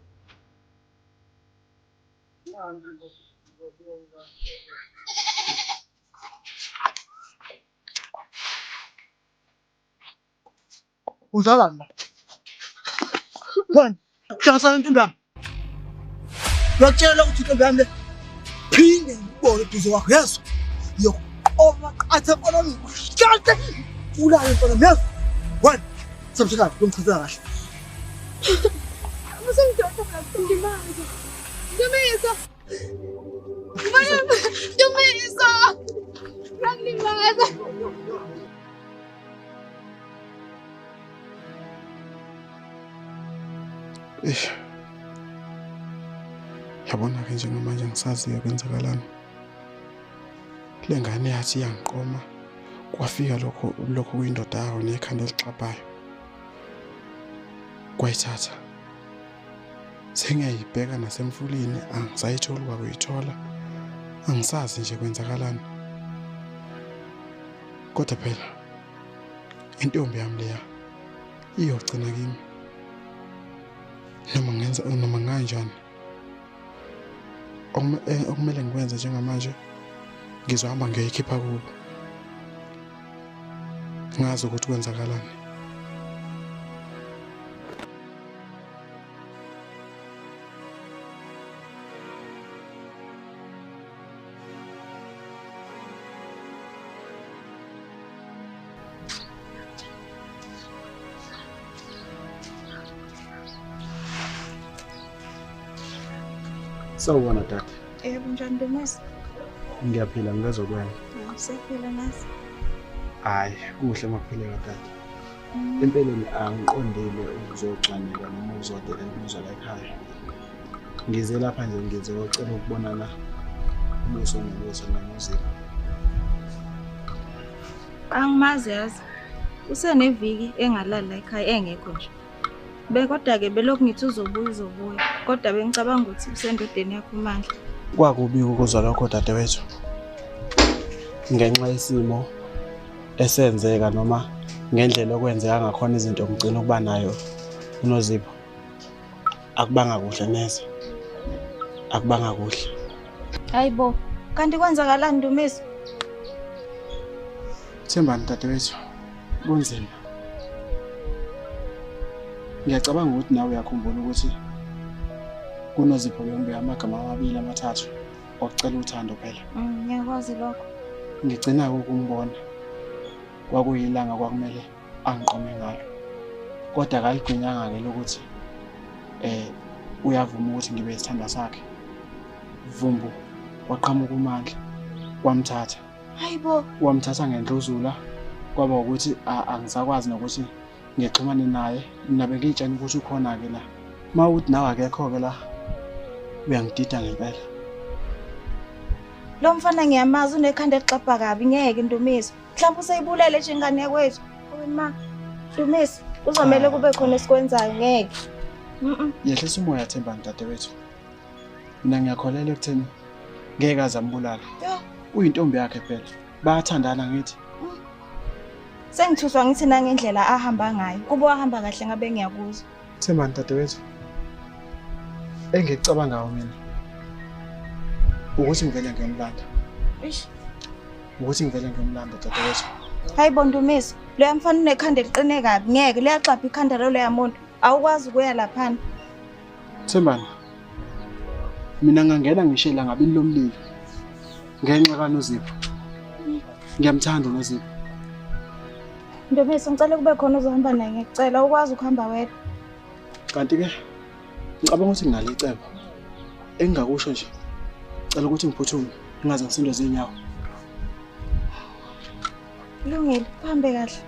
Uzalani la? Wena, hlanganisana intombi yami. Ngiyakutshela ukuthi intombi yami le phinde ngikubone eduze kwakho yezwa. Ngiyokuqoma qatha mfana wami ngikushate ulale mfana wami yezwa. Wena, samthakathi ngomchazela kahle. Usengidonsa mina ngimazi. Ndumiso. Ndumiso. Ngangilimaza. Eish. Yabona ke njengamanje ngisaziyo kwenzakalani. Le ngane yathi iyangiqoma kwafika lokho kuyindoda yayo nekhanda elixabhayo. Kwayithatha. Sengiyayibheka nasemfuleni angisayitholi kwakuyithola. Angisazi nje kwenzakalani. Kodwa phela intombi yami leya iyogcina kimi. Noma ngenza noma kanjani. Okumele ngikwenze njengamanje ngizohamba ngiyoyikhipha kubo. Ngazi ukuthi kwenzakalani. Sawubona dade. Yebo, njani Ndumiso? Ngiyaphila ngizokwena. Usephila nasi. Hayi, kuhle makuphileka dade. Empeleni angiqondile ukuzogxanyelwa noma ukuzodelela umuzwa la ekhaya. Ngize lapha nje ngizocela ukubonana ubuso nobuso noNozipho. Angimazi yazi. Useneviki engalali la ekhaya engekho nje. Kodwa-ke belokhu ngithi uzobuya uzobuya. Kodwa bengicabanga ukuthi usendodeni yakho uMandla. Kwakubi ukuzwa lokho dadewethu. Ngenxa yesimo esenzeka noma ngendlela okwenzeka ngakhona izinto ngigcina ukuba nayo uNozipho. Akubanga kuhle neze. Akubanga kuhle. Hayibo, kanti kwenzakalani Ndumiso? Thembani dadewethu, kunzima. Ngiyacabanga ukuthi nawe uyakhumbula ukuthi kuNozipho bengibeka amagama amabili amathathu okucela uthando phela. Ngiyakwazi lokho. Ngigcina ukumbona kwakuyilanga kwakumele angiqome ngalo. Kodwa akaligwinyanga-ke lokuthi uyavuma ukuthi ngibe isithandwa sakhe. Vumbu waqhamuka uMandla wamthatha. Hayibo. Wamthatha ngendluzula kwaba ukuthi angisakwazi nokuthi ngixhumane naye. Mina bengiyitshela ukuthi ukhona-ke la. Uma uthi nawe akekho-ke la, uyangidida ngempela. Lo mfana ngiyamazi unekhanda elixabha kabi, ngeke Ndumiso. Mhlawumbe useyibulele nje ingane yakwethu. Owe ma, Ndumiso, kuzomele kube khona esikwenzayo, ngeke. Yehlisa umoya Thembani dadewethu. Mina ngiyakholelwa ekutheni ngeke aze ambulale. Uyintombi yakhe phela. Bayathandana ngithi. Sengithuswa ngithi nangendlela ahamba ngayo. Kuba wahamba kahle ngabe ngiyakuzwa. Thembani dadewethu. Engikucabangayo mina ukuthi ngivele ngiyomlanda. Eish. Ukuthi ngivele ngiyomlanda dadewethu. Hayibo Ndumiso, loya mfana unekhanda eliqine kabi, ngeke liyaxapha ikhanda loloya muntu. Awukwazi ukuya laphana. Thembani. Mina ngangena ngisho elangabini lomlilo ngenxa kaNozipho. Ngiyamthanda uNozipho. Ndumiso, ngicela kube khona ozohamba naye, ngiyacela ukwazi ukuhamba wedwa. Kanti-ke ngicabanga ukuthi nginalo icebo. Engingakusho nje, cela ukuthi ngiphuthume ngingaze ngisindwe zinyawo. Kulungile, uhambe kahle.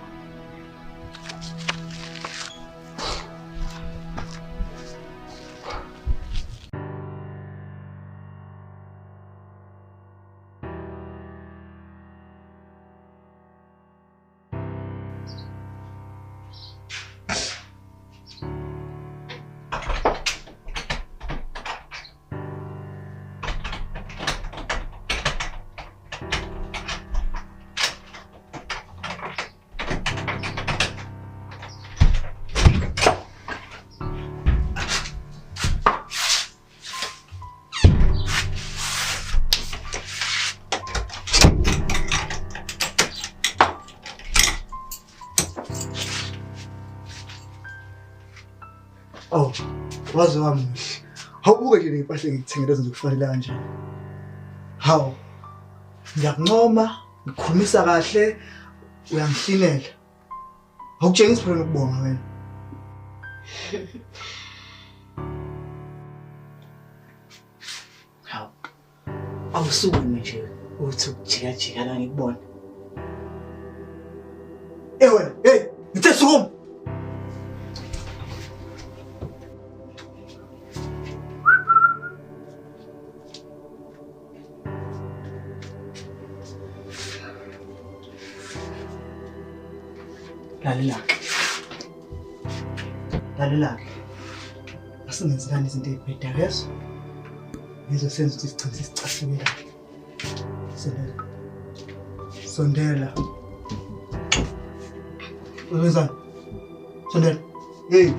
Oh, waze wamuhle. Awubuke nje ley'mpahla engikuthengele ezokufanele kanje. Hawu. Ngiyakuncoma, ngikukhulumisa kahle, uyangihlinela. Awukutshengisi phela nokubonga wena. Hawu. Awusukume nje uthi ukujikajika la ngikubona. Eh wena, hey, ngithe sukuma. Lalela-ke. Lalela-ke. Asingenzelani izinto ey'bhedayo yezo. Yizo senza ukuthi sigcine sesicasukelana. Sondela. Sondela. Wenzani? Sondela. Hey.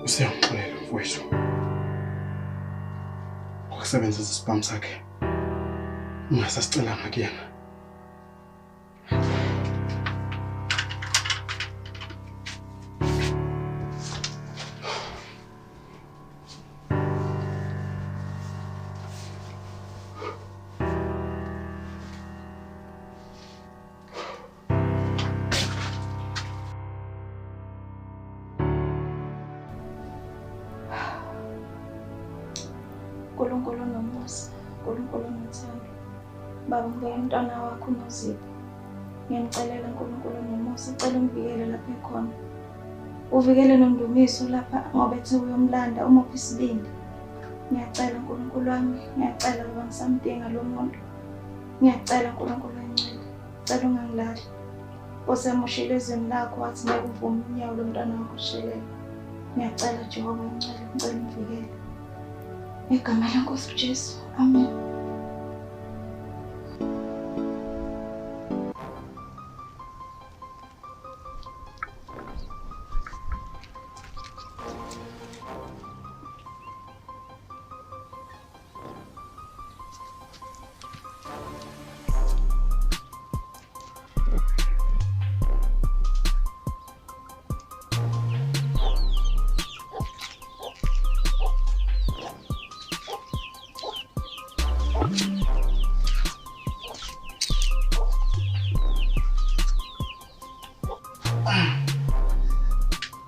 Useyangixolela mfowethu ngokusebenzisa isibhamu sakhe ungasasicelanga kuyena. Nkulunkulu onomusa, Nkulunkulu onothando. Baba ngibeka umntwana wakho uNozipho. Ngiyamcelela Nkulunkulu onomusa, ucela umvikele lapho ekhona. Uvikele noNdumiso lapha ngoba ethe uyomlanda umuphe isibindi. Ngiyacela Nkulunkulu wami, ngiyacela baba ngisamdinga lo muntu. Ngiyacela Nkulunkulu oyingcwele, cela ungangilahli. Nkosi yami ushilo ezweni lakho wathi ngeke uvume unyawo lomntwana wakho ushelele. Ngiyacela Jehova oyingcwele, ngicela umvikele. Ngegama leNkosi uJesu. Amen.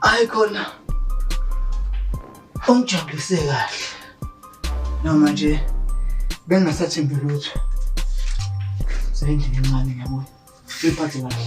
Hayi khona ungijabulise kahle noma nje bengingasathembi lutho. Sendlini encane ngiyabuya. Uyiphathe kahle.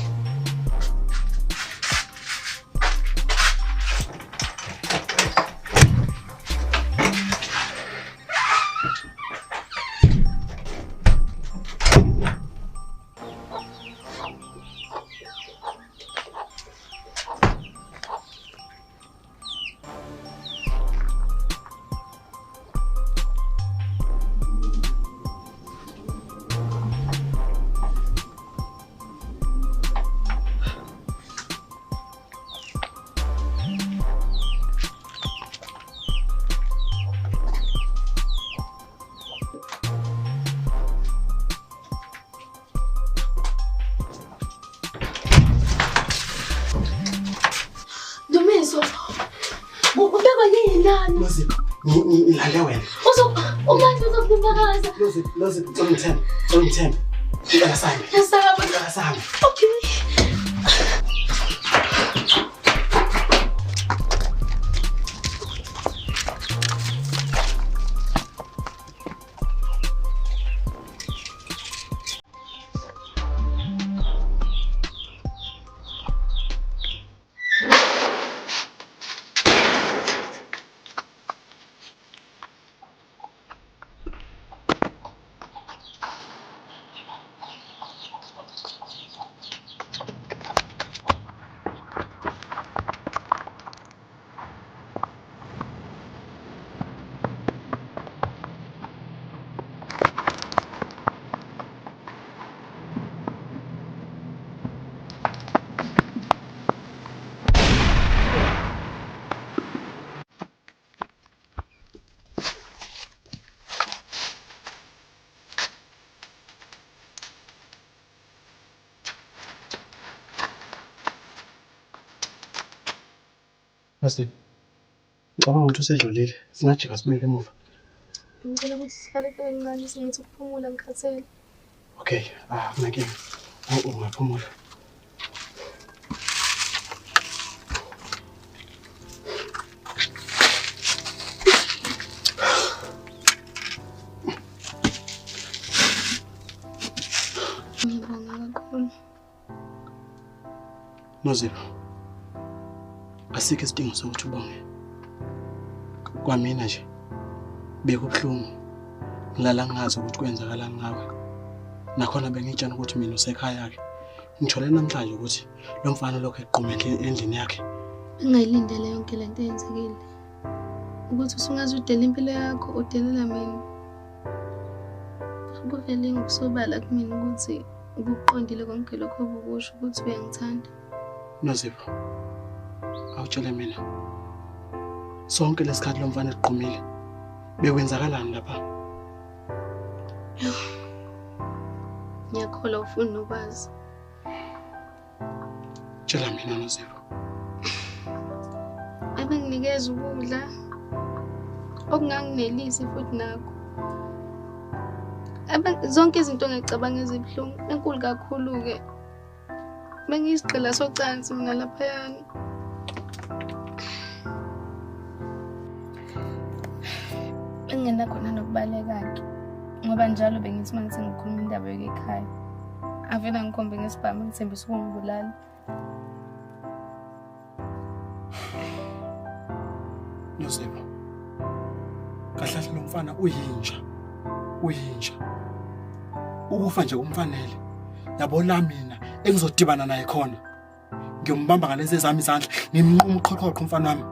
Dumiso, ubekwa yini lana? Nozipho, ngilande wena. Uzo umanje uzokulimakaza. Nozipho, Nozipho, cela ungithembe, cela ungithembe. Ngicela sambe. Ngiyasaba. Ngicela sambe. Okay. Nozipho, ngicabanga ukuthi usedlulile. Singajika sibuyele emuva. Ngicela ukuthi sihlale kancane singathi ukuphumula ngikhathele. Okay, ah, akunankinga. Ungaphumula. Nozipho, asikho isidingo sokuthi ubonge. Kwamina nje bekubuhlungu ngilala ngingazi ukuthi kwenzakalani ngawe. Nakhona bengitshela ukuthi mina usekhaya-ke. Ngithole namhlanje ukuthi lo mfana lokhu eqhume endlini yakhe. Bengingayilindele yonke le nto eyenzekile. Ukuthi usungaze udele impilo yakho, udelela mina. Kuvele ngokusobala kumina ukuthi ukuqondile konke lokho obukusho ukuthi uyangithanda. Nozipho, awutshele mina. Sonke lesikhathi lo mfana eqhumile, bekwenzakalani lapha? Ngiyakholwa ufuna ukwazi. Tshela mina Nozipho. Ebenginikeza ukudla okunganginelisi futhi nakho. Zonke izinto ngicabanga ezibuhlungu, enkulu kakhulu-ke. Bengiyisigqila socansi mina laphayana. Bengingenakhona nokubaleka-ke ngoba njalo bengithi uma ngithi ngikhuluma indaba yokuya ekhaya avele angikhombe ngesibhamu ngithembise ukungibulala. Nozipho, kahle kahle lo mfana uyinja, uyinja. Ukufa nje kumfanele. Yabo la mina engizodibana naye khona. Ngiyombamba ngalezi ezami izandla, ngimnquma uqhoqhoqho umfana wami.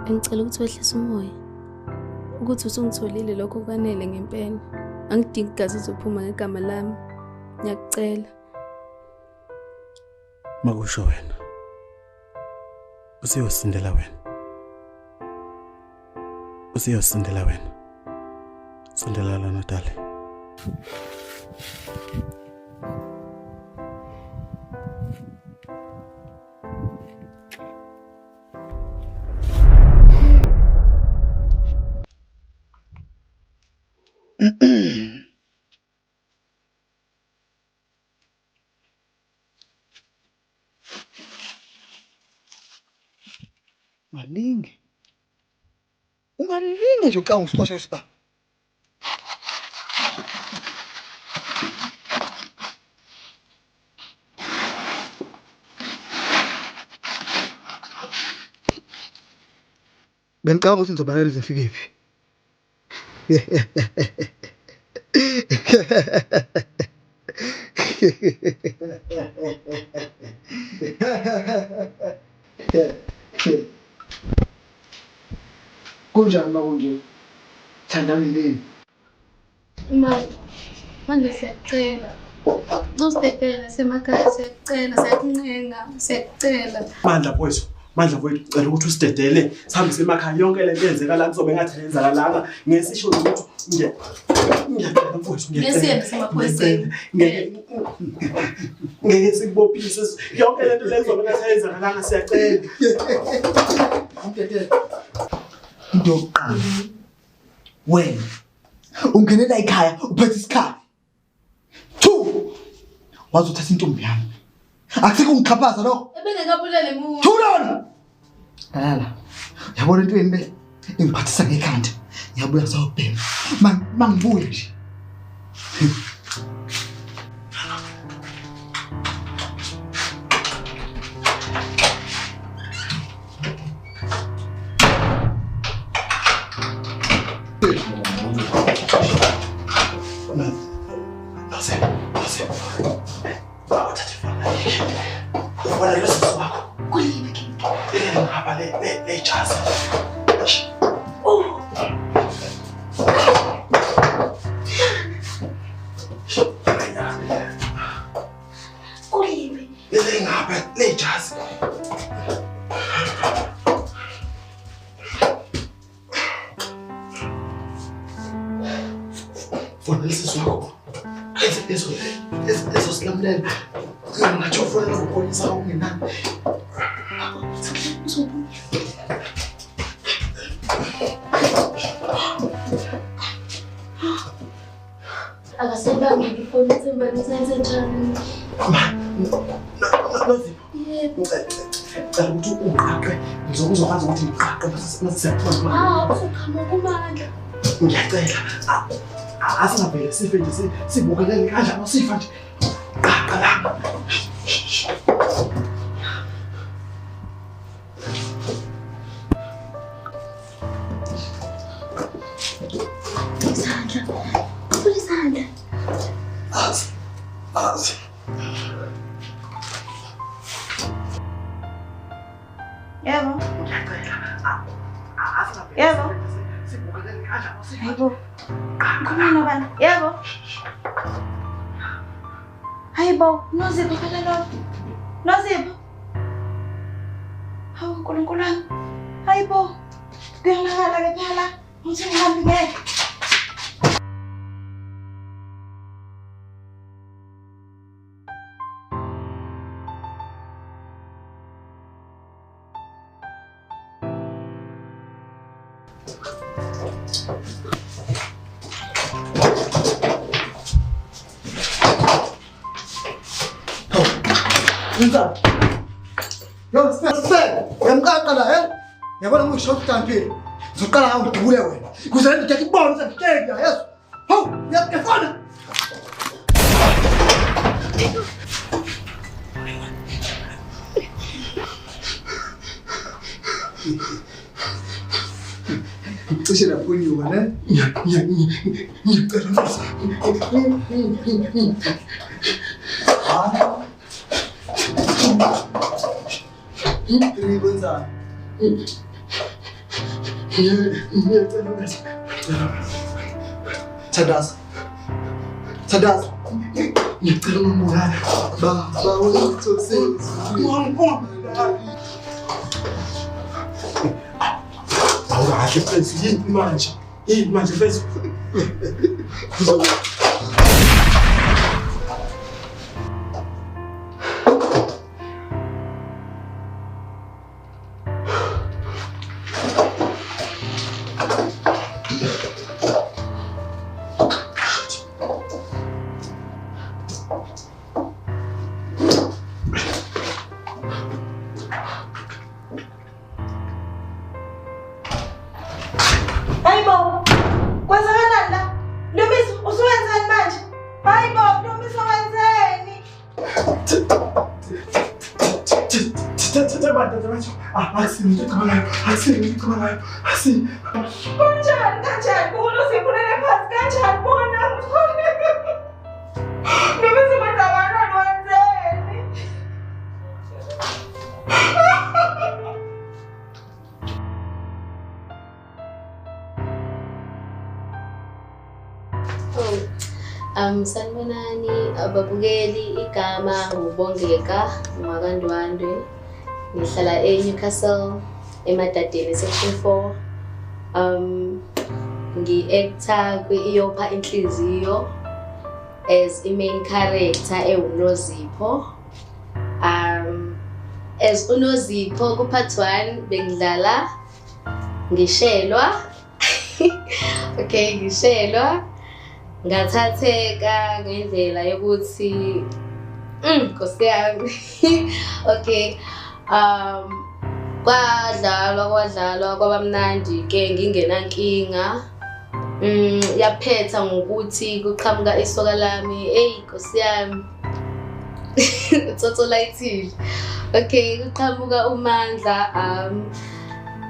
Bengicela ukuthi wehlise umoya. Ukuthi usungitholile lokho kwanele ngempela. Angidingi igazi lizophuma ngegama lami. Ngiyakucela. Makusho wena. Usiyosindela wena. Usiyosindela wena. Sondela lana dali. Ungalinge. Ungalinge nje ucanga usixosha isiba. Bengicabanga ukuthi nizobaleka nize nifike phi. Kunjani makunje? Thandani nini? Ma, manje siyacela. Usidedele semakhaya siyacela, siyakuncenga, siyacela. Mandla mfowethu, Mandla mfowethu, cela ukuthi usidedele sihambise emakhaya yonke lento eyenzeka la kuzobe ngathi ayenzakalanga. Ngesisho ukuthi nje ngiyacela mfowethu, Ngesiye nasemaphoyiseni. Ngeke ngeke sikubophise yonke lento le kuzobe ngathi ayenzakalanga siyacela. Into yokuqala wena ungenela ekhaya uphethe isikhali. 2 wazothatha intombi yami. Akusikho ungixhaphaza lokho. Ebengekabulale muntu. Thula wena. Lala. Yabona into yeni le ingiphathisa ngekhanda. Ngiyabuya sawubhema. Mangibuye nje. Fonela sisi wakho. Ezosilamulela. Ngathi ufonela ngopholisa okungenani. Akasebambi ifoni ithemba lisenze njani? Nozipho. Yebo. Cela ukuthi ungiqaqe. Ngizokwazi ukuthi ngiqaqe mase siyaphuma. Ah, usuqhamuka umandla. Ngiyacela. Asingavele sife nje sibukelele kanjalo sifa nje. Qaqa la. Isandla. Vula isandla. Yebo. Yebo. Hayibo. Ngikhuluma nobani? Yebo. Hayibo, Nozipho phela lo. Nozipho. Hawu Nkulunkulu wami. Hayibo. Kuyonakala ke phela. Ngithi ngihambe ngeke. Wenzani? Yo, sifebe, uyamqaqa la, he? Yabona ngisho ukuhlakaniphile. Ngizoqala ngawe ngidubule wena. Kuze le ndoda ikubone ukuthi angihleki la, yeso. Hawu, uyafona. Cishe laphunyuka ne? Ngiyacela mfisi. Ngikwenzani? Ngiyacela mfisi. Thandaza. Thandaza. Ngiyacela ungibulale. Baba wethu osezulwini. Awukahle mfethu yini manje? Yini manje mfethu? Hayibo. Kwenzakalani la? Ndumiso, usuwenzani manje? Hayibo, Ndumiso wenzeni? Kanjani kanjani? Buka usikhulele phansi kanjani? Bona Ndumiso kwenzakalani wenzeni? Oh, sanibonani ababukeli, igama nguBongeka ngwakaNdwandwe. Ngihlala eNewcastle eMadadeni section 4. Ngi-actor kwi-Iyopha Inhliziyo as i-main character ewuNozipho. As uNozipho ku-part 1 bengidlala ngishelwa. Okay, ngishelwa ngathatheka ngendlela yokuthi Nkosi yami. Okay. Kwadlalwa kwaba mnandi ke ngingenankinga. Yaphetha ngokuthi kuqhamuka isoka lami. Hey Nkosi yami. Utsotso layithile. Okay, kuqhamuka uMandla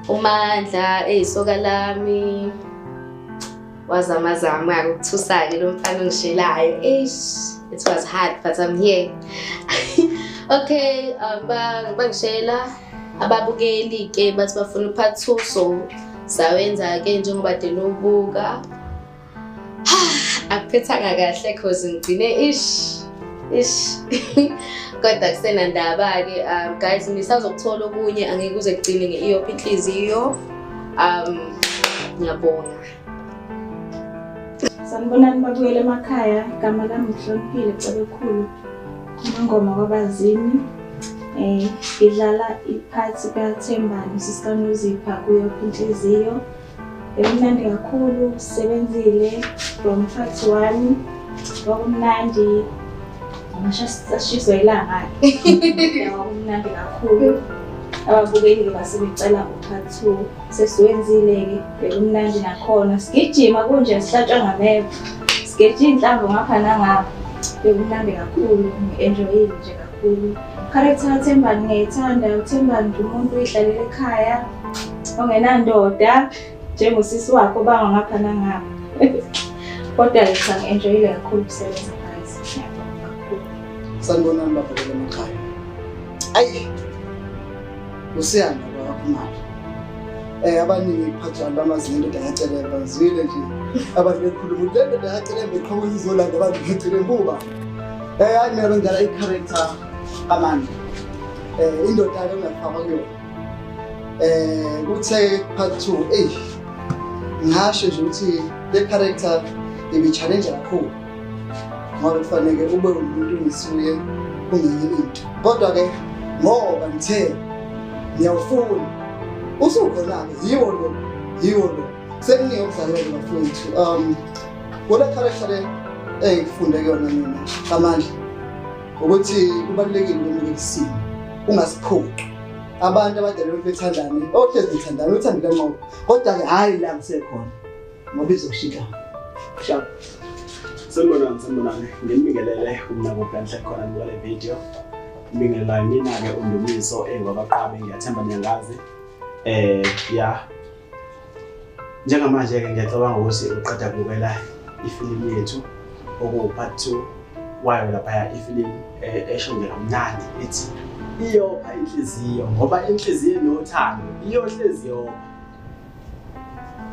uMandla eyisoka lami. Wazamazama ukuthusa-ke lo mfana ongishelayo. Eish, it was hard but I'm here. Okay, bangishela ababukeli-ke bathi bafuna u-part 2 so sawenza-ke njengoba de nobuka. Akuphethanga kahle cause ngigcine ish ish. Kodwa kusenandaba-ke guys, nisazokuthola okunye angeke kuze kugcine nge-Iyopha Inhliziyo. Ngiyabonga. Sanibonani babuyele emakhaya, igama lami ngihloniphile Cebekhulu Umangoma kwaBazini. Ngidlala iphathi kaThembani sisikaNozipha kuYopha Inhliziyo. Bekumnandi kakhulu, sisebenzile from part 1 kwakumnandi ngisho ilanga-ke. Kwakumnandi kakhulu. Ababukeli-ke basebecela u-part 2. Sesiwenzile-ke, bekumnandi nakhona. Sigijima kunje sihlatshwa ngameva. Sigeja iy'nhlamvu ngapha nangapha. Bekumnandi kakhulu, ngi-enjoyile nje kakhulu. Character kaThembani ngiyayithanda. UThembani nje umuntu uyihlalele ekhaya, ongenandoda, njengosisi wakhe obangwa ngapha nangapha. Kodwa ngithi ngi-enjoyile kakhulu ukusebenza guys. Ngiyabonga kakhulu. Sanibonani babukeli emakhaya. Ayi. Usiyanda kwaKhumalo. Abaningi kuphathwa bamazi ngendoda kaCelemba ngizwile nje abantu bekhuluma ukuthi le ndoda kaCelemba iqhamuka izolanda abantu beCelemba uba. Hayi mina bengidlala i-character kaMandla. Indoda ke engafakwa kuyona. Kuthe part 2 ey ngasho nje ukuthi le character ibi-challenge kakhulu. Ngoba kufanele ube umuntu ongisuye kungenye into. Kodwa-ke ngoba ngithe ngiyawufuna usukhona-ke yiwo lo yiwo lo sekuningi okudlalayo bafowethu. Kule character le engifunde kuyona mina kaMandla ukuthi kubalulekile ukwemukela isimo ungasiphuci. Abantu abadala ukuthi bethandane ohlezi bethandane uthando luyanqoba, kodwa-ke hhayi la kusekhona ngoba izokushintsha. Sharp. Sanibonani, sanibonani. Nginibingelele umnako Blenhle khona kule video. Ngibingelelayo mina-ke uNdumiso engwabaqabe, ngiyathemba niyangazi. Ya. Njengamanje-ke ngiyacabanga ukuthi uqeda kubukela ifilimu yethu okuwu-part 2 wayo laphaya ifilimu esho nje kamnandi ithi iyopha inhliziyo ngoba inhliziyo enothando iyohlezi yopha.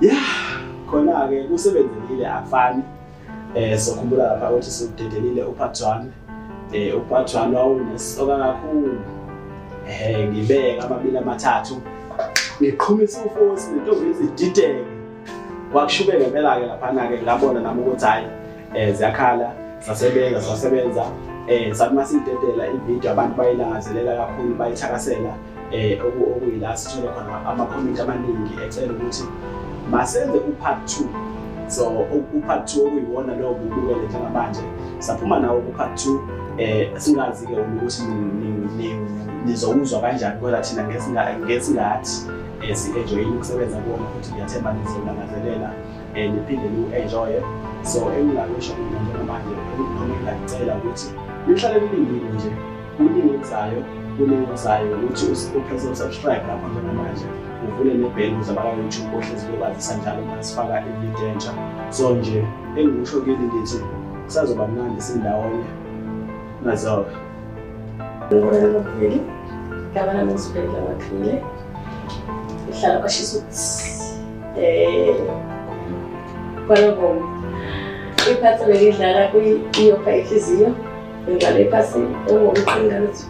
Ya, khona-ke kusebenzelile akufani. Sokhumbula lapha ukuthi siwudedelile u-part 1. U-part 1 wawunesoka kakhulu. Ngibeka amabili amathathu ngiqhumisa ufosi nentombi izidideke. Kwakushubeka ngempela-ke laphana-ke ngabona nami ukuthi hhayi ziyakhala, sasebenza sasebenza. Sathi masiyidedela ividiyo abantu bayilangazelela kakhulu, bayithakasela. Okuyila sithole khona ama-comment amaningi ecela ukuthi masenze u-part 2. So u-part 2 okuyiwona lowo bubukele njengamanje, saphuma nawo ku-part 2. Singazi-ke ukuthi nizowuzwa kanjani, kodwa thina ngesingathi si-enjoyile ukusebenza kuwona futhi ngiyathemba nizolangazelela niphinde niwu-enjoye. So engingakusho mina njengamanje noma engingakucela ukuthi nihlale nilindile nje, kuningi okuzayo, kuningi okuzayo ukuthi upresse u-subscribe lapho njengamanje, uvule nebheli ukuze abaka-YouTube ohlezi bekwazisa njalo uma sifaka ividiyo entsha. So nje engikusho kini ngithi kusazoba mnandi sindawonye nazo-ke. Ngibonile igama lami ngizibhekela ngakhile. Ngihlala kwaShisa ukuthi KwaNongoma. Iphathi bengidlala kwi-Iyopha Inhliziyo. Ngidlala iphathi ewumqhinga lethu.